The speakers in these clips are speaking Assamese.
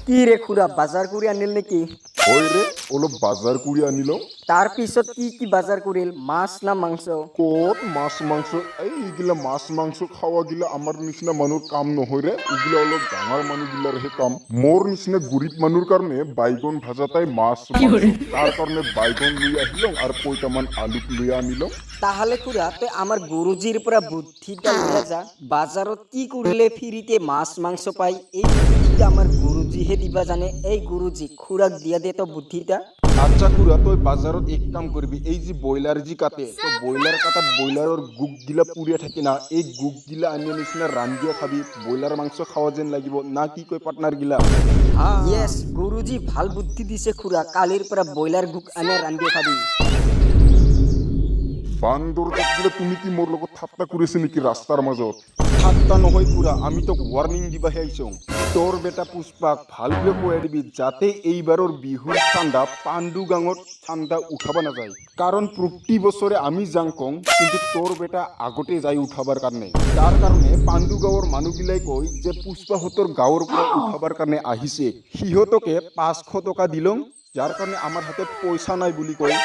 কি ৰে খুৰা, বাজাৰ কৰি আনিল নেকি? হয় ৰে, অলপ বাজাৰ কৰি আনিলো। তাৰপিছত কি কি বাজাৰ কৰিল, মাছ না মাংস? ক'ত মাছ মাংস, এই এইগিলা মাছ মাংস খোৱা গিলা আমাৰ নিচিনা মানুহৰ কাম নহয় ৰে। এইগিলা অলপ ডাঙৰ মানুহগিলাৰহে কাম। মোৰ নিচিনা গৰীব মানুহৰ কাৰণে বাইগন ভাজাটাই মাছ মাংস। তাৰ কাৰণে বাইগন লৈ আহিলো আৰু কেইটামান আলুক লৈ আনিলো। তাহলে খুৰা, তই আমাৰ গুৰুজীৰ পৰা বুদ্ধিটা লৈ যা। বাজাৰত কি কৰিলে ফ্ৰীতে মাছ মাংস পায়, এই বুদ্ধিটা আমাৰ গুৰুজীহে দিবা জানে। এই গুৰুজী, খুৰাক দিয়া দে তো বুদ্ধিটা। আচ্ছা খুৰা, তই বাজাৰত এক কাম কৰিবি। এই যি ব্ৰইলাৰ যি কাটে, তো ব্ৰইলাৰ কাটাত ব্ৰইলাৰৰ গুকগিলা পুৰিয়া থাকে না, এই গুকগিলা আনি নিচিনা ৰান্ধিয়া খাবি, ব্ৰইলাৰ মাংস খোৱা যেন লাগিব। না কি কয় পাৰ্টনাৰ গিলা? য়েছ গুৰুজী, ভাল বুদ্ধি দিছে খুৰা। কালিৰ পৰা ব্ৰইলাৰ গুক আনি ৰান্ধি খাবি। বান্দৰ জাতগিলা, তুমি কি মোৰ লগত ঠাট্টা কৰিছে নেকি ৰাস্তাৰ মাজত? ঠাট্টা নহয় খুৰা, আমি তোক ৱাৰ্ণিং দিবাহে আহিছোঁ। তোৰ বেটা পুষ্পাক ভালকৈ কৈ দিবি যাতে এইবাৰৰ বিহুৰ চান্দা পাণ্ডু গাঁৱত চান্দা উঠাব নাযায়। কাৰণ প্ৰতি বছৰে আমি যাং কওঁ, কিন্তু তোৰ বেটা আগতে যায় উঠাবাৰ কাৰণে। তাৰ কাৰণে পাণ্ডু গাঁৱৰ মানুহগিলাই কয় যে পুষ্পাহঁতৰ গাঁৱৰ পৰা উঠাবাৰ কাৰণে আহিছে, সিহঁতকে 500 টকা দিলং, যাৰ কাৰণে আমাৰ হাতত পইচা নাই বুলি কয়।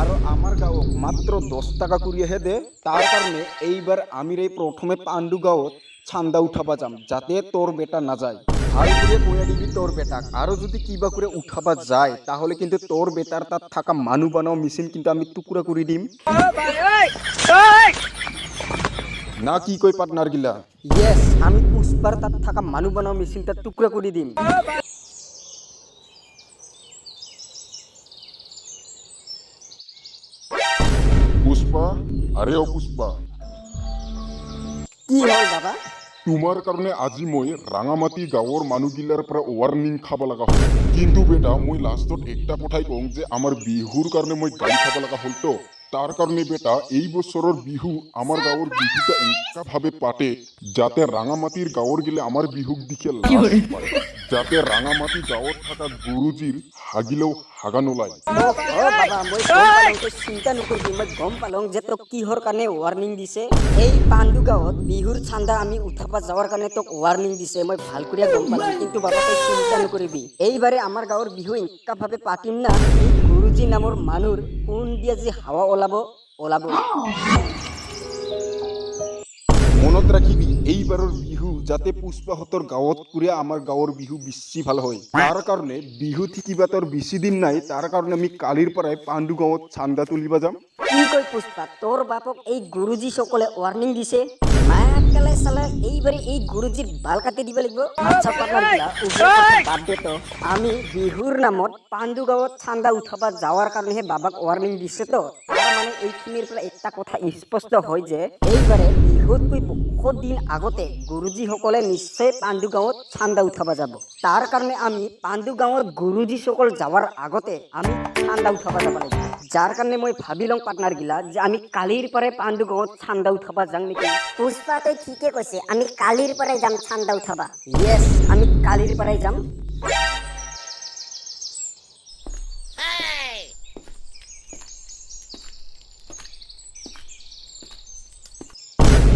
আৰু আমাৰ গাঁৱক মাত্ৰ 10 টকা কৰিহে দে। তাৰ কাৰণে এইবাৰ আমিৰে প্ৰথমে পাণ্ডু গাঁৱত চান্দা উঠাবা যাম, যাতে তোৰ বেটা নাযায়। ভাল কৰি কৈ দিবি তোৰ বেটাক। আৰু যদি কিবা কৰি উঠাবা যায়, তাহলে কিন্তু তোৰ বেটাৰ তাত থকা মানুহ বনোৱা মেচিন কিন্তু আমি টুকুৰা কৰি দিম। না কি কয় পাৰ্টনাৰ গিলা? য়েছ, আমি পুষ্পাৰ তাত থকা মানুহ বনোৱা মেচিনটা টুকুৰা কৰি দিম। পুষ্পা, আৰে অ পুষ্পা। কি হ'ল বাবা? তোমাৰ কাৰণে আজি মই ৰাঙামাটি গাঁৱৰ মানুহগিলাৰ পৰা ৱাৰ্ণিং খাব লগা হ'ল। কিন্তু বেটা, মই লাষ্টত একটা কথাই কওঁ যে আমাৰ বিহুৰ কাৰণে মই গালি খাব লগা হ'লতো, তাৰ কাৰণে বেটা এই বছৰৰ বিহু আমাৰ গাঁৱৰ বিহুটা এনেকুৱাভাৱে পাতে যাতে ৰাঙামাটিৰ গাঁৱৰ গিলে আমাৰ বিহুক দেখে লাজ পায়, যাতে ৰাঙামাটি গাঁৱত থকা গুৰুজীৰ হাগিলেও হাগা নোলায়। অ বাবা, মই গম পালোঁ, তই চিন্তা নকৰিবি। মই গম পালোঁ যে তোক কিহৰ কাৰণে ৱাৰ্ণিং দিছে। এই পাণ্ডু গাঁৱত বিহুৰ চান্দা আমি উঠাব যোৱাৰ কাৰণে তোক ৱাৰ্ণিং দিছে, মই ভাল কৰিয়ে গম পালোঁ। কিন্তু বাবা, তই চিন্তা নকৰিবি। এইবাৰে আমাৰ গাঁৱৰ বিহু এনেকুৱাভাৱে পাতিম না, এই গুৰুজী নামৰ মানুহৰ কোন দিয়া যি হাৱা ওলাব ওলাব। মনত ৰাখিবি, এইবাৰৰ বিহু যাতে পুষ্পাহঁতৰ গাঁৱত কৰি আমাৰ গাঁৱৰ বিহু বেছি ভাল হয়। তাৰ কাৰণে বিহু থাকিবা তোৰ বেছি দিন নাই, তাৰ কাৰণে আমি কালিৰ পৰাই পাণ্ডু গাঁৱত চান্দা তুলিব যাম। কি কয় পুষ্পা, তোৰ বাপক এই গুৰুজীসকলে ৱাৰ্ণিং দিছে? মায়াকালে চালা, এইবাৰে এই গুৰুজীৰ বাল কাটি দিব লাগিব। আচ্ছা পাৰ্টনাৰ, বাদ দে তো। আমি বিহুৰ নামত পাণ্ডু গাঁৱত চান্দা উঠাব যোৱাৰ কাৰণেহে বাবাক ৱাৰ্ণিং দিছে তো। তাৰ মানে এইখিনিৰ পৰা এটা কথা স্পষ্ট হয় যে এইবাৰে বিহুতকৈ বহুত দিন আগতে গুৰুজীসকলে নিশ্চয় পাণ্ডু গাঁৱত চান্দা উঠাব যাব। তাৰ কাৰণে আমি পাণ্ডু গাঁৱৰ গুৰুজীসকল যোৱাৰ আগতে আমি চান্দা উঠাব যাব লাগিব। যাৰ কাৰণে মই ভাবি লওঁ পাৰ্টনাৰ গিলা যে আমি কালিৰ পৰাই পাণ্ডু গাঁৱত চান্দা উঠাব যাওঁ নেকি? পুষ্পা, তই ঠিকে কৈছে, আমি কালিৰ পৰাই যাম চান্দা উঠাবা। য়েছ, আমি কালিৰ পৰাই যাম।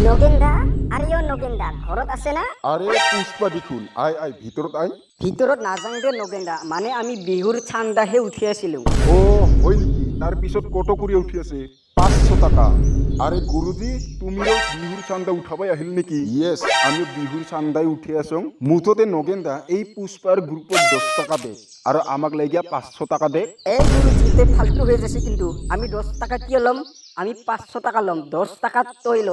নগেন দা, আৰে অ নগেন দা, ঘৰত আছে না? আৰে পুষ্পা দেখোন, আই আই, ভিতৰত আই। ভিতৰত নাযাওঁ দে নগেন দা, মানে আমি বিহুৰ চান্দাহে উঠি আছিলো। অ হয় নেকি? তাৰপিছত কত কৰি উঠি আছে? 500 টকা। আৰে গুৰুজী, তুমিও বিহুৰ চান্দা উঠাবাই আহিল নেকি? য়েছ, আমি বিহুৰ চান্দাই উঠি আছো। মুঠতে নগেন দা, এই পুষ্পাৰ গ্ৰুপত 10 টকা দে আৰু আমাক লাগিয়া 500 টকা দে। এই গুৰুজী, তই ফাল্টু হৈ যাইছে কিন্তু। আমি 10 টকা কিয় ল'ম? আমি 500 টকা ল'ম, 10 টকা তই ল।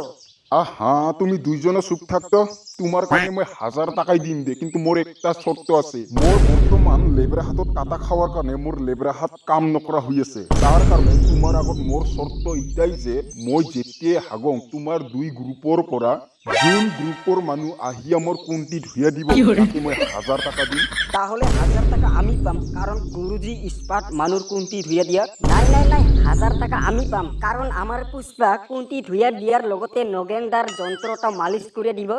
আহা, তুমি দুইজনে চুপ থাকতো। তোমাৰ কাৰণে মই 1000 টকাই দিম দে, কিন্তু মোৰ একটা চৰ্ত আছে। মোৰ বৰ্তমান লেবৰা হাতত কাটা খোৱাৰ কাৰণে মোৰ লেবৰা হাত কাম নকৰা হৈ আছে। তাৰ কাৰণে তোমাৰ আগত মোৰ চৰ্ত এটাই যে মই যেতিয়াই হাগং, তোমাৰ দুই গ্ৰুপৰ পৰা যোন গ্ৰুপৰ মানুহ আহি মোৰ কোনটি ধুইয়া দিব, তাকে মই 1000 টকা দিম। তাহলে 1000 টকা আমি পাম, কাৰণ গুৰুজী স্পাৰ্ট মানুহৰ কোনটি ধুইয়া দিয়া। নাই নাই নাই, 1000 টকা আমি পাম, কাৰণ আমাৰ পুষ্পা কুন্তি ধুইয়া দিয়াৰ লগতে নগেন দাৰ যন্ত্ৰটা মালিচ কৰি দিব।